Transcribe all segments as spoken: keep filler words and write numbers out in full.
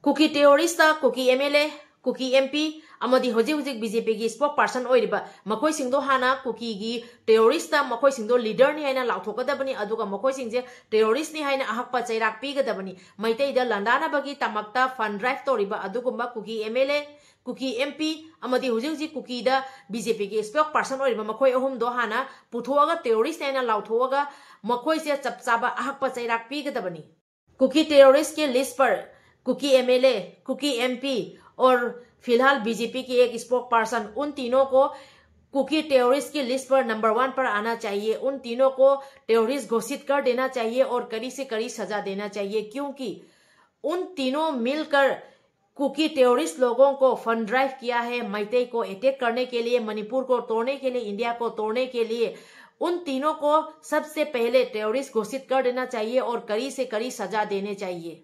Kuki terrorist Kuki M L A, Kuki M P ꯑꯃꯗꯤ ꯍꯧꯖꯤꯛ ꯍꯧꯖꯤꯛ ꯕꯤ ꯖꯦ ꯄꯤꯒꯤ ꯁ꯭ꯄꯣꯛ ꯄꯥꯔꯁꯟ ꯑꯣꯏꯔꯤꯕ ꯃꯈꯣꯏꯁꯤꯡꯗꯣ ꯍꯥꯟꯅ ꯀꯨꯀꯤꯒꯤ ꯇꯦꯔꯣꯔꯤꯁꯇ ꯃꯈꯣꯏꯁꯤꯡꯗꯣ ꯂꯤꯗꯔꯅꯤ ꯍꯥꯏꯅ ꯂꯥꯎꯊꯣꯛꯀꯗꯕꯅꯤ, ꯑꯗꯨꯒ ꯃꯈꯣꯏꯁꯤꯡꯁꯦ ꯇꯦꯔꯣꯔꯤꯁꯅꯤ ꯍꯥꯏꯅ ꯑꯍꯛꯄ ꯆꯩꯔꯥꯛ ꯄꯤꯒꯗꯕꯅꯤ꯫ ꯃꯩꯇꯩꯗ ꯂꯥꯟꯗꯥꯅꯕꯒꯤ ꯇꯃꯛꯇ ꯐꯟ ꯗ꯭ꯔꯥꯏꯚ ꯇꯧꯔꯤꯕ ꯑꯗꯨꯒꯨꯝꯕ Kuki M L A, Kuki M P ꯑꯃꯗꯤ ꯍꯧꯖꯤꯛ ꯍꯧꯖꯤꯛ ꯀꯨꯀꯤꯗ ꯕꯤ ꯖꯦ ꯄꯤꯒꯤ ꯁ꯭ꯄꯣꯛ ꯄꯥꯔꯁꯟ ꯑꯣꯏꯔꯤꯕ ꯃꯈꯣꯏ ꯑꯍꯨꯝꯗꯣ ꯍꯥꯟꯅ ꯄꯨꯊꯣꯛꯑꯒ ꯇꯦꯔꯣꯔꯤꯁꯅꯤ ꯍꯥꯏꯅ ꯂꯥꯎꯊꯣꯛꯑꯒ ꯃꯈꯣꯏꯁꯦ ꯆꯞ ꯆꯥꯕ ꯑꯍꯛꯄ ꯆꯩꯔꯥꯛ ꯄꯤꯒꯗꯕꯅꯤ꯫ कुकी टेररिस्ट के लिस्ट पर कुकी एमएलए, कुकी एमपी और फिलहाल बीजेपी की एक स्पोक पर्सन, उन तीनों को कुकी टेररिस्ट की लिस्ट पर नंबर वन पर आना चाहिए। उन तीनों को टेररिस्ट घोषित कर देना चाहिए और कड़ी से कड़ी सजा देना चाहिए, क्योंकि उन तीनों मिलकर कुकी टेररिस्ट लोगों को फंड ड्राइव किया है, मैतेई को अटैक करने के लिए, मणिपुर को तोड़ने के लिए, इंडिया को तोड़ने के लिए। उन तीनों को सबसे पहले टेररिस्ट घोषित कर देना चाहिए और कड़ी से कड़ी सजा देने चाहिए।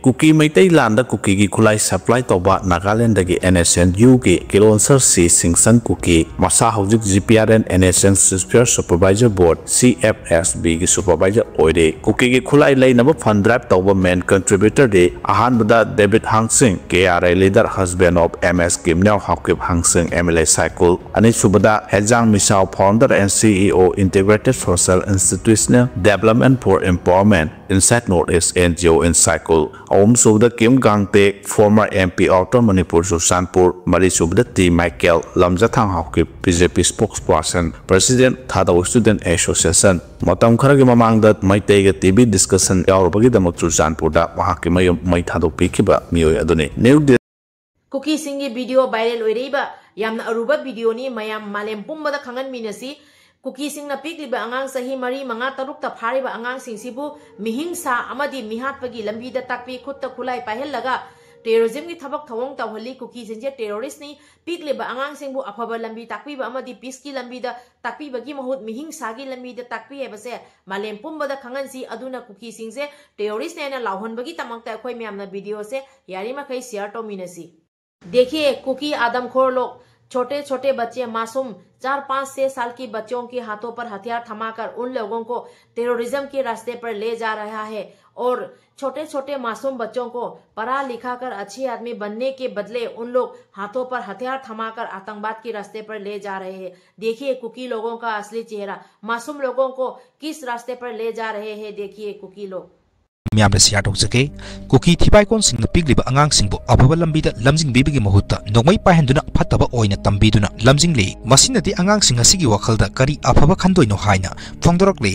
ꯀꯨꯀꯤ ꯃꯩꯇꯩ ꯂꯥꯟꯗ ꯀꯨꯀꯤꯒꯤ ꯈꯨꯠꯂꯥꯏ ꯁꯄ꯭ꯂꯥꯏ ꯇꯧꯕ ꯅꯥꯒꯥꯂꯦꯟꯗꯒꯤ ꯑꯦꯟ ꯑꯦꯁ ꯑꯦꯟ ꯌꯨꯒꯤ ꯀꯤꯂꯣꯟꯁꯔ ꯁꯤ ꯁꯤꯡꯁꯟ ꯀꯨꯀꯤ, ꯃꯁꯥ ꯍꯧꯖꯤꯛ G P R N N S N ceasefire supervisor board, C F ꯑꯦꯁ ꯕꯤꯒꯤ ꯁꯨꯄꯔꯚꯥꯏꯖꯔ ꯑꯣꯏꯔꯦ꯫ ꯀꯨꯀꯤꯒꯤ ꯈꯨꯠꯂꯥꯏ ꯂꯩꯅꯕ ꯐꯟ ꯗ꯭ꯔꯥꯏꯚ ꯇꯧꯕ ꯃꯦꯟ ꯀꯟꯇ꯭ꯔꯤꯕ꯭ꯌꯨꯇꯔꯗꯤ ꯑꯍꯥꯟꯕꯗ ꯗꯦꯕꯤꯠ Hangshing, K R A leader husband of M S Kimneo Haokip Hangshing, M L A Saikul, ꯑꯅꯤꯁꯨꯕꯗ Hejang Misao, founder N C E O, Integrated Social Institutional Development for Empowerment Inside North East, N G O in Saikul, ꯑꯍꯨꯝꯁꯨꯕꯗ Kim Gangte, former M P Outer Manipur Churachandpur, ꯃꯔꯤꯁꯨꯕꯗ T Michael, Lamjathang Haokip, B J P spokesperson, president Thadou student association. ꯃꯇꯝ ꯈꯔꯒꯤ ꯃꯃꯥꯡꯗ ꯃꯩꯇꯩꯒ T V discussion ꯌꯥꯎꯔꯨꯕꯒꯤꯗꯃꯛ ꯆꯨꯔꯆꯥꯟꯄꯨꯔꯗ ꯃꯍꯥꯛꯀꯤ ꯃꯌꯨꯝ ꯃꯩ ꯊꯥꯗꯣꯛꯄꯤꯈꯤꯕ ꯃꯤꯑꯣꯏ ꯑꯗꯨꯅꯤ꯫ ꯅ꯭ꯌꯨ ꯗꯦꯜꯂꯤ꯫ ꯀꯨꯀꯤꯁꯤꯡꯒꯤ ꯚꯤꯗꯤꯑꯣ ꯚꯥꯏꯔꯦꯜ ꯑꯣꯏꯔꯛꯏꯕ ꯌꯥꯝꯅ ꯑꯔꯨꯕ ꯚꯤꯗꯤꯑꯣꯅꯤ, ꯃꯌꯥꯝ ꯃꯥꯂꯦꯝ ꯄꯨꯝꯕꯗ ꯈꯪꯍꯟꯃꯤꯟꯅꯁꯤ꯫ ꯀꯨꯀꯤꯁꯤꯡꯅ ꯄꯤꯛꯂꯤꯕ ꯑꯉꯥꯡ ꯆꯍꯤ ꯃꯔꯤ, ꯃꯉꯥ, ꯇꯔꯨꯛꯇ ꯐꯥꯔꯤꯕ ꯑꯉꯥꯡꯁꯤꯡꯁꯤꯕꯨ ꯃꯤꯍꯤꯡꯁꯥ ꯑꯃꯗꯤ ꯃꯤꯍꯥꯠꯄꯒꯤ ꯂꯝꯕꯤꯗ ꯇꯥꯛꯄꯤ, ꯈꯨꯠꯇ ꯈꯨꯠꯂꯥꯏ ꯄꯥꯏꯍꯜꯂꯒ ꯇꯦꯔꯣꯔꯤꯖꯝꯒꯤ ꯊꯕꯛ ꯊꯧꯑꯣꯡ ꯇꯧꯍꯜꯂꯤ꯫ ꯀꯨꯀꯤꯁꯤꯡꯁꯦ ꯇꯦꯔꯣꯔꯤꯁꯅꯤ, ꯄꯤꯛꯂꯤꯕ ꯑꯉꯥꯡꯁꯤꯡꯕꯨ ꯑꯐꯕ ꯂꯝꯕꯤ ꯇꯥꯛꯄꯤꯕ ꯑꯃꯗꯤ ꯄꯤꯁꯀꯤ ꯂꯝꯕꯤꯗ ꯇꯥꯛꯄꯤꯕꯒꯤ ꯃꯍꯨꯠ ꯃꯤꯍꯤꯡꯁꯥꯒꯤ ꯂꯝꯕꯤꯗ ꯇꯥꯛꯄꯤ ꯍꯥꯏꯕꯁꯦ ꯃꯥꯂꯦꯝ ꯄꯨꯝꯕꯗ ꯈꯪꯍꯟꯁꯤ꯫ ꯑꯗꯨꯅ ꯀꯨꯀꯤꯁꯤꯡꯁꯦ ꯇꯦꯔꯣꯔꯤꯁꯅꯦ ꯍꯥꯏꯅ ꯂꯥꯎꯍꯟꯕꯒꯤꯗꯃꯛꯇ ꯑꯩꯈꯣꯏ ꯃꯌꯥꯝꯅ ꯚꯤꯗꯤꯑꯣꯁꯦ ꯌꯥꯔꯤꯃꯈꯩ ꯁꯤꯌꯔ ꯇꯧꯃꯤꯟꯅꯁꯤ꯫ देखिए, कुकी आदमखोर लोग, छोटे छोटे बच्चे मासूम चार पाँच छह साल की बच्चियों के हाथों पर हथियार थमाकर उन लोगों को टेररिज्म के रास्ते पर ले जा रहा है और छोटे छोटे मासूम बच्चों को पढ़ा लिखा कर अच्छे आदमी बनने के बदले उन लोग हाथों पर हथियार थमाकर आतंकवाद के रास्ते पर ले जा रहे हैं। देखिए कुकी लोगों का असली चेहरा। मासूम लोगों को किस रास्ते पर ले जा रहे हैं, देखिए कुकी लोग। ꯃꯤꯌꯥꯝꯗ ꯁꯤꯌꯥꯔ ꯇꯧꯖꯒꯦ꯫ ꯀꯨꯀꯤ ꯊꯤꯕꯥꯏꯀꯣꯟꯁꯤꯡꯅ ꯄꯤꯛꯂꯤꯕ ꯑꯉꯥꯡꯁꯤꯡꯕꯨ ꯑꯐꯕ ꯂꯝꯕꯤꯗ ꯂꯝꯖꯤꯡꯕꯤꯕꯒꯤ ꯃꯍꯨꯠꯇ ꯅꯣꯡꯃꯩ ꯄꯥꯏꯍꯟꯗꯨꯅ ꯐꯠꯇꯕ ꯑꯣꯏꯅ ꯇꯝꯕꯤꯗꯨꯅ ꯂꯝꯖꯤꯡꯂꯤ꯫ ꯃꯁꯤꯅꯗꯤ ꯑꯉꯥꯡꯁꯤꯡ ꯑꯁꯤꯒꯤ ꯋꯥꯈꯜꯗ ꯀꯔꯤ ꯑꯐꯕ ꯈꯟꯗꯣꯏꯅꯣ ꯍꯥꯏꯅ ꯐꯣꯡꯗꯣꯔꯛꯂꯤ꯫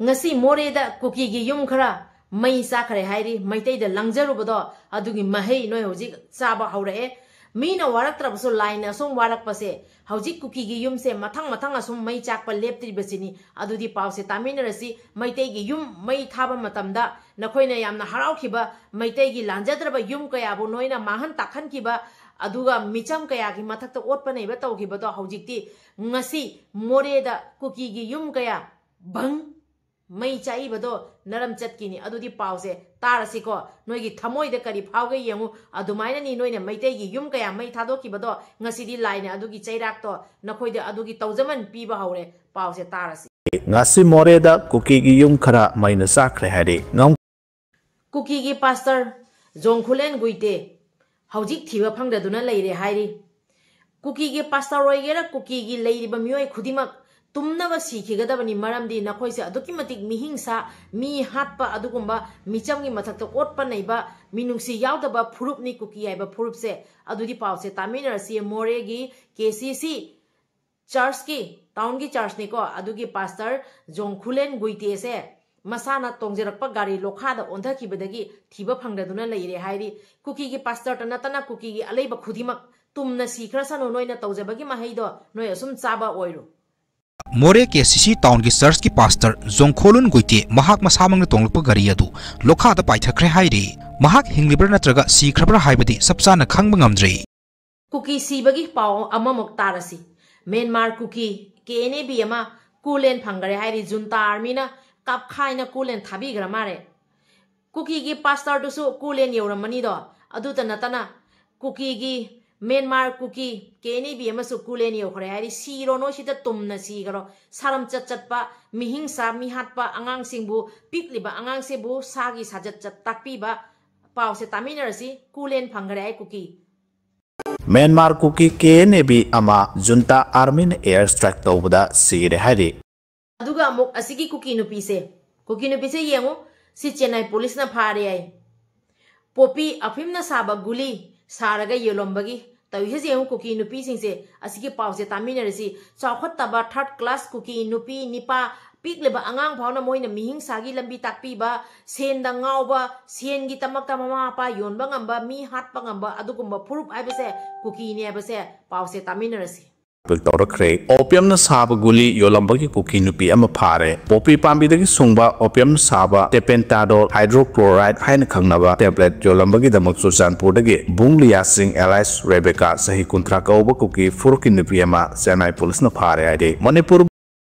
ꯉꯁꯤ ꯃꯣꯔꯦꯗ ꯀꯨꯀꯤꯒꯤ ꯌꯨꯝ ꯈꯔ ꯃꯩ ꯆꯥꯈ꯭ꯔꯦ ꯍꯥꯏꯔꯤ꯫ ꯃꯩꯇꯩꯗ ꯂꯪꯖꯔꯨꯕꯗꯣ ꯑꯗꯨꯒꯤ ꯃꯍꯩ ꯅꯣꯏ ꯍꯧꯖꯤꯛ ꯆꯥꯕ ꯍꯧꯔꯛꯑꯦ꯫ ꯃꯤꯅ ꯋꯥꯔꯛꯇ꯭ꯔꯕꯁꯨ ꯂꯥꯏꯅ ꯑꯁꯨꯝ ꯋꯥꯔꯛꯄꯁꯦ ꯍꯧꯖꯤꯛ ꯀꯨꯀꯤꯒꯤ ꯌꯨꯝꯁꯦ ꯃꯊꯪ ꯃꯊꯪ ꯑꯁꯨꯝ ꯃꯩ ꯆꯥꯛꯄ ꯂꯦꯞꯇ꯭ꯔꯤꯕꯁꯤꯅꯤ꯫ ꯑꯗꯨꯗꯤ ꯄꯥꯎꯁꯦ ꯇꯥꯃꯤꯟꯅꯔꯁꯤ꯫ ꯃꯩꯇꯩꯒꯤ ꯌꯨꯝ ꯃꯩ ꯊꯥꯕ ꯃꯇꯝꯗ ꯅꯈꯣꯏꯅ ꯌꯥꯝꯅ ꯍꯔꯥꯎꯈꯤꯕ ꯃꯩꯇꯩꯒꯤ ꯂꯥꯟꯖꯗ꯭ꯔꯕ ꯌꯨꯝ ꯀꯌꯥꯕꯨ ꯅꯣꯏꯅ ꯃꯥꯡꯍꯟ ꯇꯥꯛꯍꯟꯈꯤꯕ, ꯑꯗꯨꯒ ꯃꯤꯆꯝ ꯀꯌꯥꯒꯤ ꯃꯊꯛꯇ ꯑꯣꯠꯄ ꯅꯩꯕ ꯇꯧꯈꯤꯕꯗꯣ ꯍꯧꯖꯤꯛꯇꯤ ꯉꯁꯤ ꯃꯣꯔꯦꯗ ꯀꯨꯀꯤꯒꯤ ꯌꯨꯝ ꯀꯌꯥ ꯕꯪ ꯃꯩ ꯆꯥꯛꯏꯕꯗꯣ ꯅꯔꯝ ꯆꯠꯈꯤꯅꯤ꯫ ꯑꯗꯨꯗꯤ ꯄꯥꯎꯁꯦ ꯇꯥꯔꯁꯤꯀꯣ꯫ ꯅꯣꯏꯒꯤ ꯊꯃꯣꯏꯗ ꯀꯔꯤ ꯐꯥꯎꯒꯦ ꯌꯦꯡꯉꯨ꯫ ꯑꯗꯨꯃꯥꯏꯅꯅꯤ ꯅꯣꯏꯅ ꯃꯩꯇꯩꯒꯤ ꯌꯨꯝ ꯀꯌꯥ ꯃꯩ ꯊꯥꯗꯣꯛꯈꯤꯕꯗꯣ ꯉꯁꯤꯗꯤ ꯂꯥꯏꯅ ꯑꯗꯨꯒꯤ ꯆꯩꯔꯥꯛꯇꯣ ꯅꯈꯣꯏꯗ ꯑꯗꯨꯒꯤ ꯇꯧꯖꯃꯟ ꯄꯤꯕ ꯍꯧꯔꯦ꯫ ꯄꯥꯎꯁꯦ ꯇꯥꯔꯁꯤ꯫ ꯉꯁꯤ ꯃꯣꯔꯦꯗ ꯀꯨꯀꯤꯒꯤ ꯌꯨꯝ ꯈꯔ ꯃꯩꯅ ꯆꯥꯛꯈ꯭ꯔꯦ ꯍꯥꯏꯔꯤ꯫ ꯉꯝ- ꯀꯨꯀꯤꯒꯤ ꯄꯥꯁꯇꯔ ꯖꯣꯡꯈꯨꯂꯦꯟ ꯒꯨꯏꯇꯦ ꯍꯧꯖꯤꯛ ꯊꯤꯕ ꯐꯪꯗꯗꯨꯅ ꯂꯩꯔꯦ ꯍꯥꯏꯔꯤ꯫ ꯀꯨꯀꯤꯒꯤ ꯄꯥꯁꯇꯔ ꯑꯣꯏꯒꯦꯔꯥ ꯀꯨꯀꯤꯒꯤ ꯂꯩꯔꯤꯕ ꯃꯤꯑꯣꯏ ꯈꯨꯗꯤꯡꯃꯛ ꯇꯨꯝꯅꯕ ꯁꯤꯈꯤꯒꯗꯕꯅꯤ꯫ ꯃꯔꯝꯗꯤ ꯅꯈꯣꯏꯁꯦ ꯑꯗꯨꯛꯀꯤ ꯃꯇꯤꯛ ꯃꯤꯍꯤꯡꯁꯥ, ꯃꯤ ꯍꯥꯠꯄ ꯑꯗꯨꯒꯨꯝꯕ ꯃꯤꯆꯝꯒꯤ ꯃꯊꯛꯇ ꯑꯣꯠꯄ ꯅꯩꯕ, ꯃꯤꯅꯨꯡꯁꯤ ꯌꯥꯎꯗꯕ ꯐꯨꯔꯨꯞꯅꯤ ꯀꯨꯀꯤ ꯍꯥꯏꯕ ꯐꯨꯔꯨꯞꯁꯦ꯫ ꯑꯗꯨꯗꯤ ꯄꯥꯎꯁꯦ ꯇꯥꯃꯤꯟꯅꯔꯁꯤ꯫ ꯃꯣꯔꯦꯒꯤ ꯀꯦ ꯁꯤ ꯁꯤ ꯆꯔꯆꯀꯤ, ꯇꯥꯎꯟꯒꯤ ꯆꯔꯆꯅꯤꯀꯣ, ꯑꯗꯨꯒꯤ ꯄꯥꯁꯇꯔ ꯖꯣꯡꯈꯨꯂꯦꯟ ꯒꯨꯏꯇꯦꯁꯦ ꯃꯁꯥꯅ ꯇꯣꯡꯖꯔꯛꯄ ꯒꯥꯔꯤ ꯂꯣꯈꯥꯗ ꯑꯣꯟꯊꯈꯤꯕꯗꯒꯤ ꯊꯤꯕ ꯐꯪꯗꯗꯨꯅ ꯂꯩꯔꯦ ꯍꯥꯏꯔꯤ꯫ ꯀꯨꯀꯤꯒꯤ ꯄꯥꯁꯇꯔꯇ ꯅꯠꯇꯅ ꯀꯨꯀꯤꯒꯤ ꯑꯂꯩꯕ ꯈꯨꯗꯤꯡꯃꯛ ꯇꯨꯝꯅ ꯁꯤꯈ꯭ꯔꯁꯅꯨ, ꯅꯣꯏꯅ ꯇꯧꯖꯕꯒꯤ ꯃꯍꯩꯗꯣ ꯅꯣꯏ ꯑꯁꯨꯝ ꯆꯥꯕ ꯑꯣꯏꯔꯨ꯫ ꯃꯣꯔꯦ ꯀꯦ ꯁꯤ ꯁꯤ ꯇꯥꯎꯟꯒꯤ ꯆꯔꯆꯀꯤ ꯄꯥꯁꯇꯔ ꯖꯣꯡꯈꯣꯂꯨꯟ ꯒꯨꯏꯇꯦ ꯃꯍꯥꯛ ꯃꯁꯥꯃꯛꯅ ꯇꯣꯡꯂꯛꯄ ꯒꯥꯔꯤ ꯑꯗꯨ ꯂꯣꯈꯥꯗ ꯄꯥꯏꯊꯈ꯭ꯔꯦ ꯍꯥꯏꯔꯤ꯫ ꯃꯍꯥꯛ ꯍꯤꯡꯂꯤꯕ꯭ꯔꯥ ꯅꯠꯇ꯭ꯔꯒ ꯁꯤꯈ꯭ꯔꯕ꯭ꯔꯥ ꯍꯥꯏꯕꯗꯤ ꯆꯞ ꯆꯥꯅ ꯈꯪꯕ ꯉꯝꯗ꯭ꯔꯤ꯫ ꯀꯨꯀꯤ ꯁꯤꯕꯒꯤ ꯄꯥꯎ ꯑꯃꯃꯨꯛ ꯇꯥꯔꯁꯤ꯫ Myanmar Kuki K N A B ꯑꯃ ꯀꯨꯂꯦꯟ ꯐꯪꯈꯔꯦ ꯍꯥꯏꯔꯤ꯫ ꯖꯨꯟꯇꯥ ꯑꯥꯔꯃꯤꯅ ꯀꯥꯞꯈꯥꯏꯅ ꯀꯨꯂꯦꯟ ꯊꯥꯕꯤꯈ꯭ꯔ ꯃꯥꯜꯂꯦ꯫ ꯀꯨꯀꯤꯒꯤ ꯄꯥꯁꯇꯔꯗꯨꯁꯨ ꯀꯨꯂꯦꯟ ꯌꯧꯔꯝꯃꯅꯤꯗꯣ꯫ ꯑꯗꯨꯇ ꯅꯠꯇꯅ ꯀꯨꯀꯤꯒꯤ Myanmar Kuki, K N A B ꯑꯃꯁꯨ ꯀꯨꯂꯦꯟ ꯌꯧꯈ꯭ꯔꯦ ꯍꯥꯏꯔꯤ꯫ ꯁꯤꯔꯣ ꯅꯣꯏ ꯁꯤꯗ ꯇꯨꯝꯅ ꯁꯤꯈ꯭ꯔꯣ꯫ ꯁꯥꯔꯝꯆꯠ ꯆꯠꯄ, ꯃꯤꯍꯤꯡꯁꯥ ꯃꯤꯍꯥꯠꯄ ꯑꯉꯥꯡꯁꯤꯡꯕꯨ, ꯄꯤꯛꯂꯤꯕ ꯑꯉꯥꯡꯁꯤꯕꯨ ꯁꯥꯒꯤ ꯁꯥꯖꯠ ꯆꯠ ꯇꯥꯛꯄꯤꯕ꯫ ꯄꯥꯎꯁꯦ ꯇꯥꯃꯤꯟꯅꯔꯁꯤ꯫ ꯀꯨꯂꯦꯟ ꯐꯪꯈ꯭ꯔꯦ ꯑꯩ Kuki. Myanmar Kuki K N A B ꯑꯃ ꯖꯨꯟꯇꯥ ꯑꯥꯔꯃꯤꯅ ꯑꯦꯌꯔ ꯁ꯭ꯇ꯭ꯔꯥꯏꯛ ꯇꯧꯕꯗ ꯁꯤꯔꯦ ꯍꯥꯏꯔꯤ꯫ ꯑꯗꯨꯒ ꯑꯃꯨꯛ ꯑꯁꯤꯒꯤ ꯀꯨꯀꯤ ꯅꯨꯄꯤꯁꯦ, ꯀꯨꯀꯤ ꯅꯨꯄꯤꯁꯦ ꯌꯦꯡꯉꯨ, ꯁꯤ ꯆꯦꯟꯅꯥꯏ ꯄꯨꯂꯤꯁꯅ ꯐꯥꯔꯦ ꯍꯥꯏ꯫ ꯄꯣꯄꯤ ꯑꯐꯤꯝꯅ ꯁꯥꯕ ꯒꯨꯂꯤ ꯁꯥꯔꯒ ꯌꯣꯜꯂꯝꯕꯒꯤ ꯇꯧꯔꯤꯁꯦ ꯌꯦꯡꯉꯨ꯫ ꯀꯨꯀꯤ ꯅꯨꯄꯤꯁꯤꯡꯁꯦ, ꯑꯁꯤꯒꯤ ꯄꯥꯎꯁꯦ ꯇꯥꯃꯤꯟꯅꯔꯁꯤ꯫ ꯆꯥꯎꯈꯠꯇꯕ ꯊꯥꯔꯠ ꯀ꯭ꯂꯥꯁ ꯀꯨꯀꯤ ꯅꯨꯄꯤ ꯅꯤꯄꯥ, ꯄꯤꯛꯂꯤꯕ ꯑꯉꯥꯡ ꯐꯥꯎꯅ ꯃꯣꯏꯅ ꯃꯤꯍꯤꯡꯁꯥꯒꯤ ꯂꯝꯕꯤ ꯇꯥꯛꯄꯤꯕ, ꯁꯦꯟꯗ ꯉꯥꯎꯕ, ꯁꯦꯟꯒꯤꯗꯃꯛꯇ ꯃꯃꯥ ꯃꯄꯥ ꯌꯣꯟꯕ ꯉꯝꯕ, ꯃꯤ ꯍꯥꯠꯄ ꯉꯝꯕ ꯑꯗꯨꯒꯨꯝꯕ ꯐꯨꯔꯨꯞ ꯍꯥꯏꯕꯁꯦ ꯀꯨꯀꯤꯅꯦ ꯍꯥꯏꯕꯁꯦ ꯄꯥꯎꯁꯦ ꯇꯥꯃꯤꯟꯅꯔꯁꯤ꯫ ꯇꯧꯔꯛꯈ꯭ꯔꯦ꯫ ꯑꯣꯄꯤꯌꯝꯅ ꯁꯥꯕ ꯒꯨꯂꯤ ꯌꯣꯜꯂꯝꯕꯒꯤ ꯀꯨꯀꯤ ꯅꯨꯄꯤ ꯑꯃ ꯐꯥꯔꯦ꯫ ꯄꯣꯄꯤ ꯄꯥꯝꯕꯤꯗꯒꯤ ꯁꯨꯡꯕ ꯑꯣꯄꯤꯌꯝꯅ ꯁꯥꯕ ꯇꯦꯄꯦꯟꯇꯥꯗꯣꯜ ꯍꯥꯏꯗ꯭ꯔꯣꯀ꯭ꯂꯣꯔꯥꯏꯗ ꯍꯥꯏꯅ ꯈꯪꯅꯕ ꯇꯦꯕ꯭ꯂꯦꯠ ꯌꯣꯜꯂꯝꯕꯒꯤꯗꯃꯛ ꯆꯨꯔꯆꯥꯟꯄꯨꯔꯗꯒꯤ ꯕꯨꯡ ꯂꯤꯌꯥ ꯁꯤꯡ ꯑꯦꯂꯥꯏꯁ ꯔꯦꯕꯦꯀꯥ ꯆꯍꯤ ꯀꯨꯟꯊ꯭ꯔꯥ ꯀꯧꯕ ꯀꯨꯀꯤ ꯐꯨꯔꯨꯞꯀꯤ ꯅꯨꯄꯤ ꯑꯃ ꯆꯦꯟꯅꯥꯏ ꯄꯨꯂꯤꯁꯅ ꯐꯥꯔꯦ ꯍꯥꯏꯔꯤ꯫ ꯃꯅꯤꯄꯨꯔ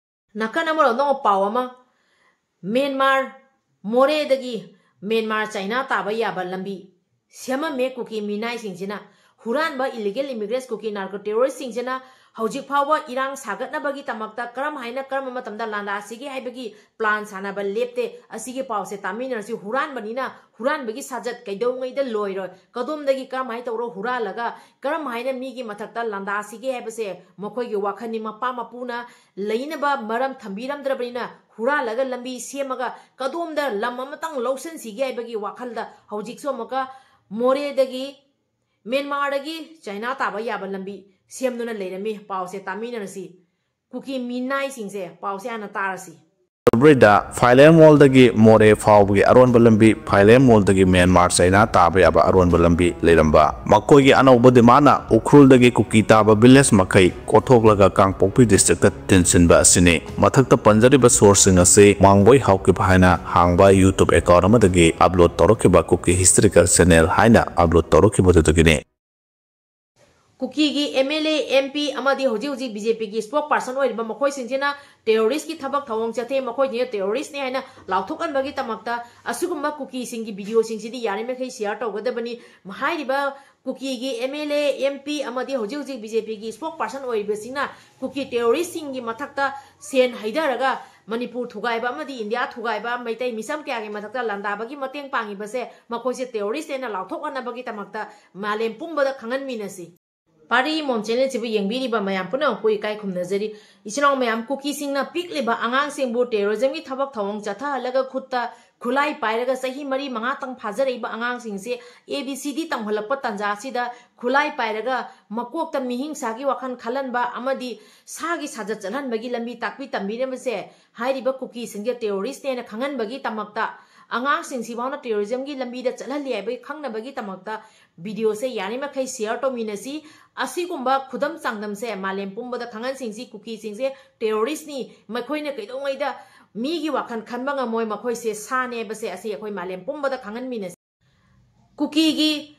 ꯅꯥꯀꯟ ꯑꯃꯔꯣꯝꯗ ꯑꯃꯨꯛ ꯄꯥꯎ ꯑꯃ, ꯃ꯭ꯌꯥꯟꯃꯥꯔ ꯃꯣꯔꯦꯗꯒꯤ ꯃ꯭ꯌꯥꯟꯃꯥꯔ ꯆꯥꯏꯅꯥ ꯇꯥꯕ ꯌꯥꯕ ꯂꯝꯕꯤ ꯁꯦꯝꯃꯝꯃꯦ ꯀꯨꯀꯤ ꯃꯤꯅꯥꯏꯁꯤꯡꯁꯤꯅ꯫ ꯍꯨꯔꯥꯟꯕ ꯏꯂꯤꯒꯦꯜ ꯏꯃꯤꯒ꯭ꯔꯦꯟꯁ ꯀꯨꯀꯤ ꯅꯥꯔꯀꯣ ꯇꯦꯔꯣꯔꯤꯁꯁꯤꯡꯁꯤꯅ ꯍꯧꯖꯤꯛ ꯐꯥꯎꯕ ꯏꯔꯥꯡ ꯁꯥꯒꯠꯅꯕꯒꯤꯗꯃꯛꯇ ꯀꯔꯝ ꯍꯥꯏꯅ ꯀꯔꯝꯕ ꯃꯇꯝꯗ ꯂꯥꯟꯗꯥꯁꯤꯒꯦ ꯍꯥꯏꯕꯒꯤ ꯄ꯭ꯂꯥꯟ ꯁꯥꯟꯅꯕ ꯂꯦꯞꯇꯦ꯫ ꯑꯁꯤꯒꯤ ꯄꯥꯎꯁꯦ ꯇꯥꯃꯤꯟꯅꯔꯁꯤ꯫ ꯍꯨꯔꯥꯟꯕꯅꯤꯅ ꯍꯨꯔꯥꯟꯕꯒꯤ ꯁꯥꯖꯠ ꯀꯩꯗꯧꯉꯩꯗ ꯂꯣꯏꯔꯣꯏ? ꯀꯗꯣꯝꯗꯒꯤ ꯀꯔꯝꯍꯥꯏꯅ ꯇꯧꯔ ꯍꯨꯔꯥꯜꯂꯒ ꯀꯔꯝ ꯍꯥꯏꯅ ꯃꯤꯒꯤ ꯃꯊꯛꯇ ꯂꯥꯟꯗꯥꯁꯤꯒꯦ ꯍꯥꯏꯕꯁꯦ ꯃꯈꯣꯏꯒꯤ ꯋꯥꯈꯜꯅꯤ꯫ ꯃꯄꯥ ꯃꯄꯨꯅ ꯂꯩꯅꯕ ꯃꯔꯝ ꯊꯝꯕꯤꯔꯝꯗ꯭ꯔꯕꯅꯤꯅ ꯍꯨꯔꯥꯜꯂꯒ ꯂꯝꯕꯤ ꯁꯦꯝꯃꯒ ꯀꯗꯣꯝꯗ ꯂꯝ ꯑꯃꯇꯪ ꯂꯧꯁꯤꯟꯁꯤꯒꯦ ꯍꯥꯏꯕꯒꯤ ꯋꯥꯈꯜꯗ ꯍꯧꯖꯤꯛꯁꯨ ꯑꯃꯨꯛꯀ ꯃꯣꯔꯦꯗꯒꯤ ꯃ꯭ꯌꯥꯟꯃꯥꯔꯗꯒꯤ ꯆꯥꯏꯅꯥ ꯇꯥꯕ ꯌꯥꯕ ꯂꯝꯕꯤ ꯁꯦꯝꯗꯨꯅ ꯂꯩꯔꯝꯃꯤ꯫ ꯄꯥꯎꯁꯦ ꯇꯥꯃꯤꯟꯅꯔꯁꯤ꯫ ꯀꯨꯀꯤ ꯃꯤꯅꯥꯏꯁꯤꯡꯁꯦ ꯄꯥꯎꯁꯦ ꯍꯥꯟꯅ ꯇꯥꯔꯁꯤ꯫ ꯐꯦꯕ꯭ꯔꯨꯋꯥꯔꯤꯗ ꯐꯥꯏꯂꯦꯟ ꯃꯣꯜꯗꯒꯤ ꯃꯣꯔꯦ ꯐꯥꯎꯕꯒꯤ ꯑꯔꯣꯟꯕ ꯂꯝꯕꯤ, ꯐꯥꯏꯂꯦꯟ ꯃꯣꯜꯗꯒꯤ ꯃ꯭ꯌꯥꯟꯃꯥꯔ ꯆꯥꯏꯅꯥ ꯇꯥꯕ ꯌꯥꯕ ꯑꯔꯣꯟꯕ ꯂꯝꯕꯤ ꯂꯩꯔꯝꯕ꯫ ꯃꯈꯣꯏꯒꯤ ꯑꯅꯧꯕ ꯗꯤꯃꯥꯟꯅ ꯎꯈ꯭ꯔꯨꯜꯗꯒꯤ ꯀꯨꯀꯤ ꯇꯥꯕ ꯚꯤꯂꯦꯖ ꯃꯈꯩ ꯀꯣꯠꯊꯣꯛꯂꯒ ꯀꯥꯡꯄꯣꯛꯄꯤ ꯗꯤꯁꯇ꯭ꯔꯤꯛꯇ ꯇꯤꯟꯁꯤꯟꯕ ꯑꯁꯤꯅꯤ꯫ ꯃꯊꯛꯇ ꯄꯟꯖꯔꯤꯕ ꯁꯣꯔꯁꯁꯤꯡ ꯑꯁꯤ ꯃꯥꯡꯕꯣꯏ ꯍꯥꯎꯀꯤꯞ ꯍꯥꯏꯅ ꯍꯥꯡꯕ YouTube account ꯑꯃꯗꯒꯤ upload ꯇꯧꯔꯛꯈꯤꯕ ꯀꯨꯀꯤ ꯍꯤꯁꯇꯣꯔꯤꯀꯦꯜ ꯆꯦꯅꯦꯜ ꯍꯥꯏꯅ upload ꯇꯧꯔꯛꯈꯤꯕꯗꯨꯗꯒꯤꯅꯤ꯫ ꯀꯨꯀꯤꯒꯤ M L A, M P ꯑꯃꯗꯤ ꯍꯧꯖꯤꯛ ꯍꯧꯖꯤꯛ ꯕꯤ ꯖꯦ ꯄꯤꯒꯤ spokesperson ꯑꯣꯏꯔꯤꯕ ꯃꯈꯣꯏꯁꯤꯡꯁꯤꯅ terroristꯀꯤ ꯊꯕꯛ ꯊꯧꯑꯣꯡ ꯆꯠꯊꯩ, ꯃꯈꯣꯏꯁꯤꯡꯁꯦ terroristꯅꯤ ꯍꯥꯏꯅ ꯂꯥꯎꯊꯣꯛꯍꯟꯕꯒꯤꯗꯃꯛꯇ ꯑꯁꯤꯒꯨꯝꯕ ꯀꯨꯀꯤꯁꯤꯡꯒꯤ videoꯁꯤꯡꯁꯤꯗꯤ ꯌꯥꯔꯤꯃꯈꯩ share ꯇꯧꯒꯗꯕꯅꯤ꯫ ꯍꯥꯏꯔꯤꯕ ꯀꯨꯀꯤꯒꯤ M L A, M P ꯑꯃꯗꯤ ꯍꯧꯖꯤꯛ ꯍꯧꯖꯤꯛ ꯕꯤ ꯖꯦ ꯄꯤꯒꯤ spokesperson ꯑꯣꯏꯔꯤꯕꯁꯤꯡꯅ ꯀꯨꯀꯤ terroristꯁꯤꯡꯒꯤ ꯃꯊꯛꯇ ꯁꯦꯟ ꯍꯩꯊꯔꯒ ꯃꯅꯤꯄꯨꯔ ꯊꯨꯒꯥꯏꯕ ꯑꯃꯗꯤ ꯏꯟꯗꯤꯌꯥ ꯊꯨꯒꯥꯏꯕ, ꯃꯩꯇꯩ ꯃꯤꯆꯝ ꯀꯌꯥꯒꯤ ꯃꯊꯛꯇ ꯂꯥꯟꯗꯥꯕꯒꯤ ꯃꯇꯦꯡ ꯄꯥꯡꯉꯤꯕꯁꯦ ꯃꯈꯣꯏꯁꯦ terrorist ꯍꯥꯏꯅ ꯂꯥꯎꯊꯣꯛꯍꯟꯅꯕꯒꯤꯗꯃꯛꯇ ꯃꯥꯂꯦꯝ ꯄꯨꯝꯕꯗ ꯈꯪꯍꯟꯃꯤꯟꯅꯁꯤ꯫ ꯄꯥꯔꯤ ꯃꯣꯝ channelꯁꯤꯕꯨ ꯌꯦꯡꯕꯤꯔꯤꯕ ꯃꯌꯥꯝ ꯄꯨꯝꯅꯃꯛꯄꯨ ꯏꯀꯥꯏ ꯈꯨꯝꯅꯖꯔꯤ꯫ ꯏꯆꯤꯟ ꯏꯅꯥꯎ ꯃꯌꯥꯝ, ꯀꯨꯀꯤꯁꯤꯡꯅ ꯄꯤꯛꯂꯤꯕ ꯑꯉꯥꯡꯁꯤꯡꯕꯨ terrorismꯒꯤ ꯊꯕꯛ ꯊꯧꯑꯣꯡ ꯆꯠꯊꯍꯜꯂꯒ ꯈꯨꯠꯇ ꯈꯨꯠꯂꯥꯏ ꯄꯥꯏꯔꯒ ꯆꯍꯤ ꯃꯔꯤ ꯃꯉꯥꯇꯪ ꯐꯥꯖꯔꯛꯏꯕ ꯑꯉꯥꯡꯁꯤꯡꯁꯦ A B C D ꯇꯝꯍꯜꯂꯛꯄ ꯇꯥꯟꯖꯥ ꯑꯁꯤꯗ ꯈꯨꯠꯂꯥꯏ ꯄꯥꯏꯔꯒ ꯃꯀꯣꯛꯇ ꯃꯤꯍꯤꯡꯁꯥꯒꯤ ꯋꯥꯈꯜ ꯈꯜꯍꯟꯕ ꯑꯃꯗꯤ ꯁꯥꯒꯤ ꯁꯥꯖꯠ ꯆꯠꯍꯟꯕꯒꯤ ꯂꯝꯕꯤ ꯇꯥꯛꯄꯤ ꯇꯝꯕꯤꯔꯝꯕꯁꯦ ꯍꯥꯏꯔꯤꯕ ꯀꯨꯀꯤꯁꯤꯡꯁꯦ terroristꯅꯦꯅ ꯈꯪꯍꯟꯕꯒꯤꯗꯃꯛꯇ, ꯑꯉꯥꯡꯁꯤꯡꯁꯤꯐꯥꯎꯅ terrorismꯒꯤ ꯂꯝꯕꯤꯗ ꯆꯠꯍꯜꯂꯤ ꯍꯥꯏꯕꯒꯤ ꯈꯪꯅꯕꯒꯤꯗꯃꯛꯇ videoꯁꯦ ꯌꯥꯔꯤꯃꯈꯩ share ꯇꯧꯃꯤꯟꯅꯁꯤ꯫ ꯑꯁꯤꯒꯨꯝꯕ ꯈꯨꯗꯝ ꯆꯥꯡꯗꯝꯁꯦ ꯃꯥꯂꯦꯝ ꯄꯨꯝꯕꯗ ꯈꯪꯍꯟꯁꯤꯡꯁꯤ꯫ ꯀꯨꯀꯤꯁꯤꯡꯁꯦ terroristꯅꯤ, ꯃꯈꯣꯏꯅ ꯀꯩꯗꯧꯉꯩꯗ ꯃꯤꯒꯤ ꯋꯥꯈꯜ ꯈꯟꯕ ꯉꯝꯃꯣꯏ, ꯃꯈꯣꯏꯁꯦ ꯁꯥꯅꯦ ꯍꯥꯏꯕꯁꯦ ꯑꯁꯤ ꯑꯩꯈꯣꯏ ꯃꯥꯂꯦꯝ ꯄꯨꯝꯕꯗ ꯈꯪꯍꯟꯃꯤꯟꯅꯁꯤ꯫ ꯀꯨꯀꯤꯒꯤ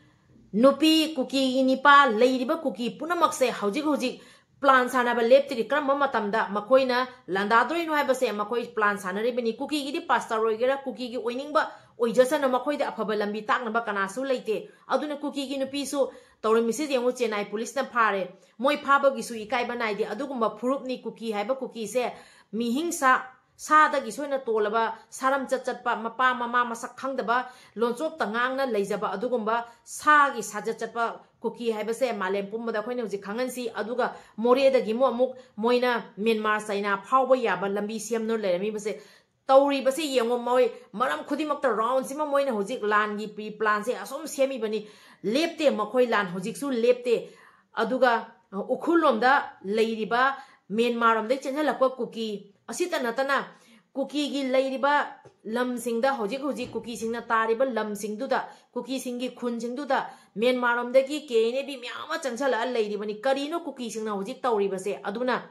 ꯅꯨꯄꯤ, ꯀꯨꯀꯤꯒꯤ ꯅꯤꯄꯥ, ꯂꯩꯔꯤꯕ ꯀꯨꯀꯤ ꯄꯨꯝꯅꯃꯛꯁꯦ ꯍꯧꯖꯤꯛ ꯍꯧꯖꯤꯛ plan ꯁꯥꯟꯅꯕ ꯂꯦꯞꯇ꯭ꯔꯤ꯫ ꯀꯔꯝꯕ ꯃꯇꯝꯗ ꯃꯈꯣꯏꯅ ꯂꯥꯟꯗꯥꯗꯣꯏꯅꯣ ꯍꯥꯏꯕꯁꯦ ꯃꯈꯣꯏ plan ꯁꯥꯟꯅꯔꯤꯕꯅꯤ꯫ ꯀꯨꯀꯤꯒꯤꯗꯤ pastor ꯑꯣꯏꯒꯦꯔꯥ, ꯀꯨꯀꯤꯒꯤ ꯑꯣꯏꯅꯤꯡꯕ ꯑꯣꯏꯖꯁꯅꯨ, ꯃꯈꯣꯏꯗ ꯑꯐꯕ ꯂꯝꯕꯤ ꯇꯥꯛꯅꯕ ꯀꯅꯥꯁꯨ ꯂꯩꯇꯦ꯫ ꯑꯗꯨꯅ ꯀꯨꯀꯤꯒꯤ ꯅꯨꯄꯤꯁꯨ ꯇꯧꯔꯝꯃꯤꯁꯤ ꯌꯦꯡꯉꯨ, ꯆꯦꯟꯅꯥꯏ ꯄꯨꯂꯤꯁꯅ ꯐꯥꯔꯦ꯫ ꯃꯣꯏ ꯐꯥꯕꯒꯤꯁꯨ ꯏꯀꯥꯏꯕ ꯅꯥꯏꯗꯦ꯫ ꯑꯗꯨꯒꯨꯝꯕ ꯐꯨꯔꯨꯞꯅꯤ ꯀꯨꯀꯤ ꯍꯥꯏꯕ ꯀꯨꯀꯤꯁꯦ꯫ ꯃꯤꯍꯤꯡꯁꯥ, ꯁꯥꯗꯒꯤꯁꯨ ꯍꯦꯟꯅ ꯇꯣꯜꯂꯕ, ꯁꯥꯔꯝꯆꯠ ꯆꯠꯄ, ꯃꯄꯥ ꯃꯃꯥ ꯃꯁꯛ ꯈꯪꯗꯕ, ꯂꯣꯟꯆꯣꯞꯇ ꯉꯥꯡꯅ ꯂꯩꯖꯕ ꯑꯗꯨꯒꯨꯝꯕ ꯁꯥꯒꯤ ꯁꯥꯖꯠ ꯆꯠꯄ ꯀꯨꯀꯤ ꯍꯥꯏꯕꯁꯦ ꯃꯥꯂꯦꯝ ꯄꯨꯝꯕꯗ ꯑꯩꯈꯣꯏꯅ ꯍꯧꯖꯤꯛ ꯈꯪꯍꯟꯁꯤ꯫ ꯑꯗꯨꯒ ꯃꯣꯔꯦꯗꯒꯤ ꯑꯃꯨꯛ ꯑꯃꯨꯛ ꯃꯣꯏꯅ ꯃ꯭ꯌꯥꯟꯃꯥꯔ, ꯆꯩꯅꯥ ꯐꯥꯎꯕ ꯌꯥꯕ ꯂꯝꯕꯤ ꯁꯦꯝꯗꯨꯅ ꯂꯩꯔꯝꯃꯤꯕꯁꯦ꯫ ꯇꯧꯔꯤꯕꯁꯦ ꯌꯦꯡꯉꯣ, ꯃꯣꯏ ꯃꯔꯝ ꯈꯨꯗꯤꯡꯃꯛꯇ roundꯁꯤꯃ ꯃꯣꯏꯅ ꯍꯧꯖꯤꯛ ꯂꯥꯟꯒꯤ pre planꯁꯦ ꯑꯁꯨꯝ ꯁꯦꯝꯃꯤꯕꯅꯤ꯫ ꯂꯦꯞꯇꯦ ꯃꯈꯣꯏ ꯂꯥꯟ ꯍꯧꯖꯤꯛꯁꯨ ꯂꯦꯞꯇꯦ꯫ ꯑꯗꯨꯒ ꯎꯈ꯭ꯔꯨꯜ ꯂꯣꯝꯗ ꯂꯩꯔꯤꯕ ꯃ꯭ꯌꯥꯟꯃꯥꯔ ꯂꯣꯝꯗꯒꯤ ꯆꯦꯟꯁꯤꯜꯂꯛꯄ ꯀꯨꯀꯤ ꯑꯁꯤꯇ ꯅꯠꯇꯅ ꯀꯨꯀꯤꯒꯤ ꯂꯩꯔꯤꯕ ꯂꯝꯁꯤꯡꯗ ꯍꯧꯖꯤꯛ ꯍꯧꯖꯤꯛ ꯀꯨꯀꯤꯁꯤꯡꯅ ꯇꯥꯔꯤꯕ ꯂꯝꯁꯤꯡꯗꯨꯗ, ꯀꯨꯀꯤꯁꯤꯡꯒꯤ ꯈꯨꯟꯁꯤꯡꯗꯨꯗ ꯃ꯭ꯌꯥꯟꯃꯥꯔ ꯂꯣꯝꯗꯒꯤ K N A ꯕꯤ ꯃꯌꯥꯝ ꯑꯃ ꯆꯪꯁꯤꯜꯂꯛꯑ ꯂꯩꯔꯤꯕꯅꯤ꯫ ꯀꯔꯤꯅꯣ ꯀꯨꯀꯤꯁꯤꯡꯅ ꯍꯧꯖꯤꯛ ꯇꯧꯔꯤꯕꯁꯦ? ꯑꯗꯨꯅ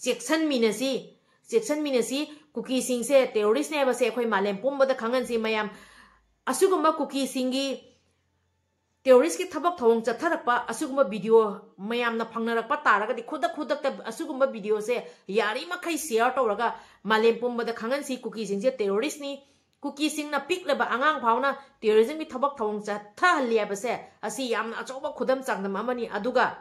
ꯆꯦꯛꯁꯤꯟꯃꯤꯟꯅꯁꯤ, ꯆꯦꯛꯁꯤꯟꯃꯤꯟꯅꯁꯤ꯫ ꯀꯨꯀꯤꯁꯤꯡꯁꯦ terroristꯅꯦ ꯍꯥꯏꯕꯁꯦ ꯑꯩꯈꯣꯏ ꯃꯥꯂꯦꯝ ꯄꯨꯝꯕꯗ ꯈꯪꯍꯟꯁꯤ꯫ ꯃꯌꯥꯝ, ꯑꯁꯤꯒꯨꯝꯕ ꯀꯨꯀꯤꯁꯤꯡꯒꯤ terroristꯀꯤ ꯊꯕꯛ ꯊꯧꯑꯣꯡ ꯆꯠꯊꯔꯛꯄ ꯑꯁꯤꯒꯨꯝꯕ video ꯃꯌꯥꯝꯅ ꯐꯪꯅꯔꯛꯄ ꯇꯥꯔꯒꯗꯤ, ꯈꯨꯗꯛ ꯈꯨꯗꯛꯇ ꯑꯁꯤꯒꯨꯝꯕ videoꯁꯦ ꯌꯥꯔꯤꯃꯈꯩ share ꯇꯧꯔꯒ ꯃꯥꯂꯦꯝ ꯄꯨꯝꯕꯗ ꯈꯪꯍꯟꯁꯤ, ꯀꯨꯀꯤꯁꯤꯡꯁꯦ terroristꯅꯤ꯫ ꯀꯨꯀꯤꯁꯤꯡꯅ ꯄꯤꯛꯂꯕ ꯑꯉꯥꯡ ꯐꯥꯎꯅ terrorismꯒꯤ ꯊꯕꯛ ꯊꯧꯑꯣꯡ ꯆꯠꯊꯍꯜꯂꯤ ꯍꯥꯏꯕꯁꯦ ꯑꯁꯤ ꯌꯥꯝꯅ ꯑꯆꯧꯕ ꯈꯨꯗꯝ ꯆꯥꯡꯗꯝ ꯑꯃꯅꯤ꯫ ꯑꯗꯨꯒ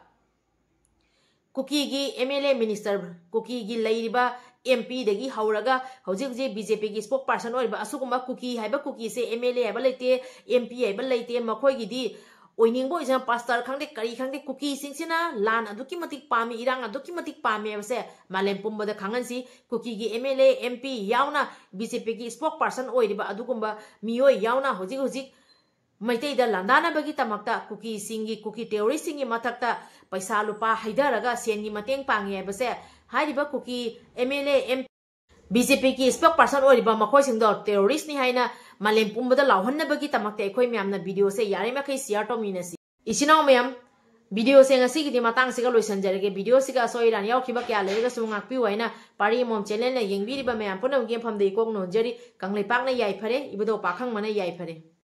ꯀꯨꯀꯤꯒꯤ MLA, minister, ꯀꯨꯀꯤꯒꯤ ꯂꯩꯔꯤꯕ MPꯗꯒꯤ ꯍꯧꯔꯒ ꯍꯧꯖꯤꯛ ꯍꯧꯖꯤꯛ BJPꯒꯤ spokesperson ꯑꯣꯏꯔꯤꯕ ꯑꯁꯤꯒꯨꯝꯕ ꯀꯨꯀꯤ ꯍꯥꯏꯕ ꯀꯨꯀꯤꯁꯦ MLA ꯍꯥꯏꯕ ꯂꯩꯇꯦ, MP ꯍꯥꯏꯕ ꯂꯩꯇꯦ꯫ ꯃꯈꯣꯏꯒꯤꯗꯤ ꯑꯣꯏꯅꯤꯡꯕ ꯑꯣꯏꯖꯅ, pastor ꯈꯪꯗꯦ, ꯀꯔꯤ ꯈꯪꯗꯦ, ꯀꯨꯀꯤꯁꯤꯡꯁꯤꯅ ꯂꯥꯟ ꯑꯗꯨꯛꯀꯤ ꯃꯇꯤꯛ ꯄꯥꯝꯃꯤ, ꯏꯔꯥꯡ ꯑꯗꯨꯛꯀꯤ ꯃꯇꯤꯛ ꯄꯥꯝꯃꯤ ꯍꯥꯏꯕꯁꯦ ꯃꯥꯂꯦꯝ ꯄꯨꯝꯕꯗ ꯈꯪꯍꯟꯁꯤ꯫ ꯀꯨꯀꯤꯒꯤ MLA, MP ꯌꯥꯎꯅ BJPꯒꯤ spokesperson ꯑꯣꯏꯔꯤꯕ ꯑꯗꯨꯒꯨꯝꯕ ꯃꯤꯑꯣꯏ ꯌꯥꯎꯅ ꯍꯧꯖꯤꯛ ꯍꯧꯖꯤꯛ ꯃꯩꯇꯩꯗ ꯂꯥꯟꯗꯥꯅꯕꯒꯤꯗꯃꯛꯇ ꯀꯨꯀꯤꯁꯤꯡꯒꯤ, ꯀꯨꯀꯤ terroristꯁꯤꯡꯒꯤ ꯃꯊꯛꯇ ꯄꯩꯁꯥ ꯂꯨꯄꯥ ꯍꯩꯊꯔꯒ ꯁꯦꯟꯒꯤ ꯃꯇꯦꯡ ꯄꯥꯡꯉꯤ ꯍꯥꯏꯕꯁꯦ ꯍꯥꯏꯔꯤꯕ ꯀꯨꯀꯤ MLA, MP, BJPꯒꯤ spokesperson ꯑꯣꯏꯔꯤꯕ ꯃꯈꯣꯏꯁꯤꯡꯗꯣ terroristꯅꯤ ꯍꯥꯏꯅ ꯃꯥꯂꯦꯝ ꯄꯨꯝꯕꯗ ꯂꯥꯎꯍꯟꯅꯕꯒꯤꯗꯃꯛꯇ ꯑꯩꯈꯣꯏ ꯃꯌꯥꯝꯅ videoꯁꯦ ꯌꯥꯔꯤꯃꯈꯩ share ꯇꯧꯃꯤꯟꯅꯁꯤ꯫ ꯏꯆꯤꯟ ꯏꯅꯥꯎ ꯃꯌꯥꯝ, videoꯁꯦ ꯉꯁꯤꯒꯤꯗꯤ ꯃꯇꯥꯡꯁꯤꯒ ꯂꯣꯏꯁꯤꯟꯖꯔꯒꯦ꯫ Videoꯁꯤꯒ ꯑꯁꯣꯏ ꯑꯔꯥꯟ ꯌꯥꯎꯈꯤꯕ ꯀꯌꯥ ꯂꯩꯔꯒꯁꯨ ꯉꯥꯛꯄꯤꯌꯨ ꯍꯥꯏꯅ ꯄꯥꯔꯤ ꯑꯃꯃꯝ channelꯅ ꯌꯦꯡꯕꯤꯔꯤꯕ ꯃꯌꯥꯝ ꯄꯨꯝꯅꯃꯛꯀꯤ ꯃꯐꯝꯗ ꯏꯀꯣꯛ ꯅꯣꯟꯖꯔꯤ꯫ ꯀꯪꯂꯩꯄꯥꯛꯅ ꯌꯥꯏꯐꯔꯦ, ꯏꯕꯨꯙꯧ ꯄꯥꯈꯪꯕꯅ ꯌꯥꯏꯐꯔꯦ꯫